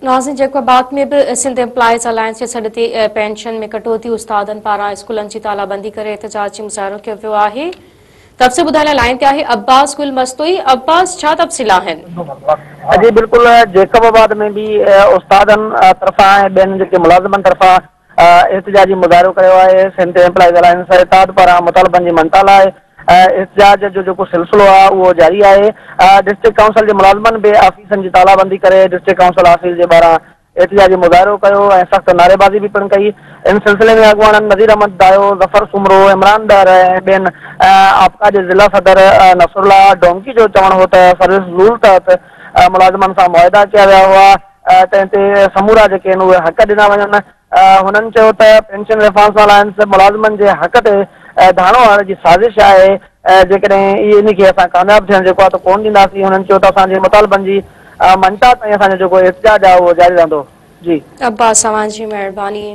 ناظرين جيڪب آباد ۾ به سنڌ ايمپلائيز الائنس جي سڏ تي پينشن ۾ ڪٽوتي استادن پاران اسڪولن جي تالابندي ڪري احتجاجي مظاهرو ڪيو ويو آهي. تفصيل ٻڌائڻ لاء لائين تي آهي عباس گل مستوئي. عباس ڇا تفصيل آهن؟ جي بلڪل جيڪب آباد ۾ به استادن طرفان ۽ ٻين جيڪي ملازمن طرفان احتجاجي مظاهرو ڪيو آهي. سنڌ ايمپلائيز الائنس اتحاد پاران مطالبن جي مڃتا لاء احتجاج جو جيڪو سلسلو آهي اهو جاري آهي. ڊسٽرڪٽ ڪائونسل جي ملازمن به آفيسن جي تالابندي ڪري ڊسٽرڪٽ ڪائونسل آفيس جي ٻاهران احتجاجي مظاهرو ڪيو ۽ سخت نعريبازي به پڻ ڪئي. ان سلسلي ۾ اڳواڻن نذير احمد دايو، ظفر سومرو، عمران ڏهر ۽ ٻين آپڪا جي ضلع صدر نصرالله ڊومڪي جو چوڻ هو ته سروس رول تحت ملازمن سان معاهدا ڪيا ويا هئا تنهن تي سمورا جيڪي آهن اهي حق ڏنا وڃن. هنن چيو ته پينشن ريفارمز الائنس ملازمن جي حق تي ڌاڻو هڻڻ جي سازش آهي، جيڪڏهن ان کي اسان ڪامياب ٿيڻ جيڪو آهي ته ڪونه ڏينداسين. هنن چيو ته اسان جي مطالبن جي مڃتا تائين اسان جو جيڪو احتجاج آهي اهو جاري رهندو. جي. عباس اوهان جي مهرباني.